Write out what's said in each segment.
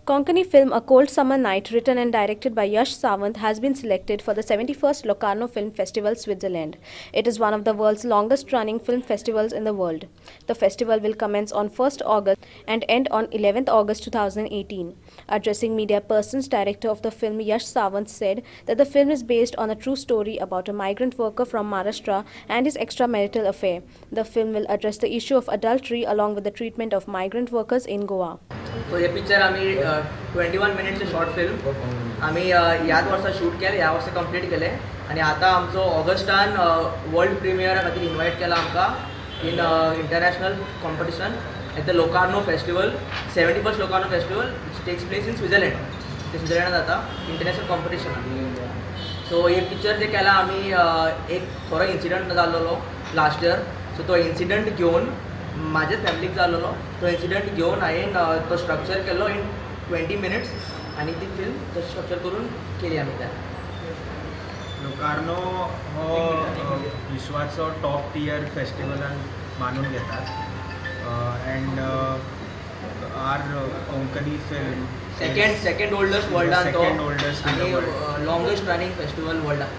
Konkani film A Cold Summer Night, written and directed by Yash Sawant, has been selected for the 71st Locarno Film Festival, Switzerland. It is one of the world's longest-running film festivals in the world. The festival will commence on 1st August and end on 11th August 2018. Addressing media persons, director of the film Yash Sawant said that the film is based on a true story about a migrant worker from Maharashtra and his extramarital affair. The film will address the issue of adultery along with the treatment of migrant workers in Goa. So hey picture आमी 21 मिनिट्सचे short film आमी ह्याच वर्सा shoot केले, ह्या वर्सा complete केले आनी आतां आमचो ऑगस्टान वर्ल्ड प्रिमियरा खातीर इन्वायट केला आमकां in international competition at the Locarno festival, 71st Locarno festival which takes place in Switzerland. ते स्वित्झर्लंडान जाता इंटरनॅशनल कॉम्पिटिशन. सो हे पिक्चर जे केला आमी एक खरो इन्सिडंट जाल्लो लास्ट इयर. सो तो इन्सिडंट घेवन म्हाज्याच फॅमिलीक जाल्लो तो इन्सिडंट घेवन हांवें तो स्ट्रक्चर केलो इन 20 मिनिट्स आनी ती फिल्म तशी स्ट्रक्चर करून केली आमी त्या. लोकार्नो हो विश्वाचो टॉप टियर फेस्टिवलान मानून घेतात and our Konkani film second oldest वर्ल्डान तो आनी लॉंगेस्ट रनिंग फेस्टिवल वर्ल्डान.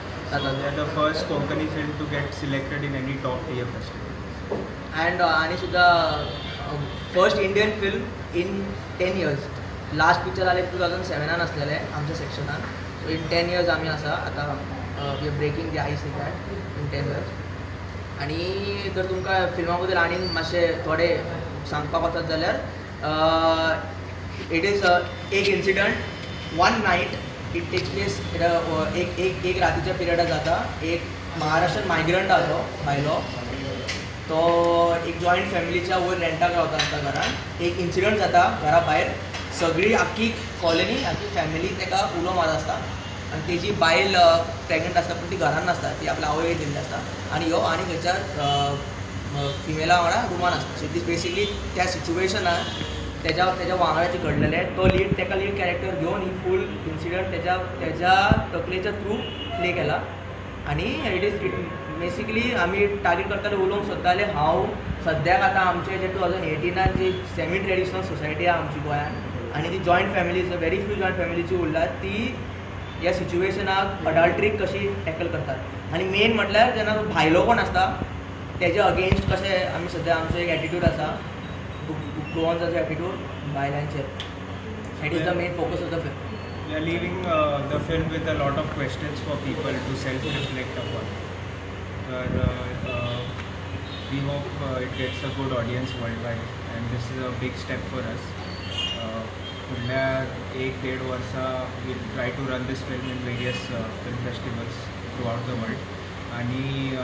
The first Konkani film to get selected in any top tier festival. And आनी सुद्दां first Indian film in 10 years. Last picture आले 2007 आसलेलें आमच्या सेक्शनान. सो इन 10 इयर्स आमी आसा आतां, we are breaking the ice in that in 10 years. आनी जर तुमकां फिल्मा बद्दल आनी मातशें थोडें सांगपाक वचत जाल्यार it is एक incident, one night it takes place. एक एक एक रातीच्या पिरियडार जाता. एक महाराष्ट्रान मायग्रंट आसा तो भायलो, तो एक जॉयंट फॅमिलीच्या वयर रेंटाक रावता आसता घरान. एक इन्सिडंट जाता घरा भायर, सगळी आख्खी कॉलनी आख्खी फॅमिली ताका उलो मारत आसता आनी तेजी बायल प्रेग्नंट आसता पूण ती घरान नासता, ती आपल्या आवयक दिल्ली आसता आनी ह्यो आनी खंयच्या फिमेला वांगडा रुमान आसता. सो it is basically त्या सिच्युएशनान तेज्या तेज्या वांगडा जें घडलेलें तो लीड ताका लीड कॅरेक्टर घेवन ही फूल इन्सिडंट तेज्या तेज्या तकलेच्या थ्रू प्ले केला. आनी it is it basically आमी टार्गेट करताले, उलोवंक सोदताले हांव सद्याक आतां आमचे जे 2018 जी सेमी ट्रेडिशनल सोसायटी आहा आमची गोंयान आनी ती joint families, very few joint फॅमिलीची उरला, ती ह्या सिच्युएशनाक अडल्ट्रीक कशी टॅकल करतात. आनी मेन म्हटल्यार जेन्ना भायलो कोण आसता तेज्या अगेन्स्ट कशें आमी सद्या आमचो एक एटिट्यूड आसा गोवन्साचो एटिट्यूड बायलांचेर. That is the main focus of the film. We are leaving the film with a lot of questions for people to self-reflect upon. We hope it gets a good audience worldwide, and this is a big step for us. फुडल्या 1-1.5 वर्सा we'll try to run this film in various film festivals throughout the world. आनी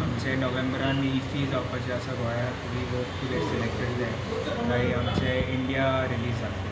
आमचे नोव्हेंबरान इफी जावपाचें आसा गोंयांत. We hope to get selected there. मागीर आमचे India release जाता.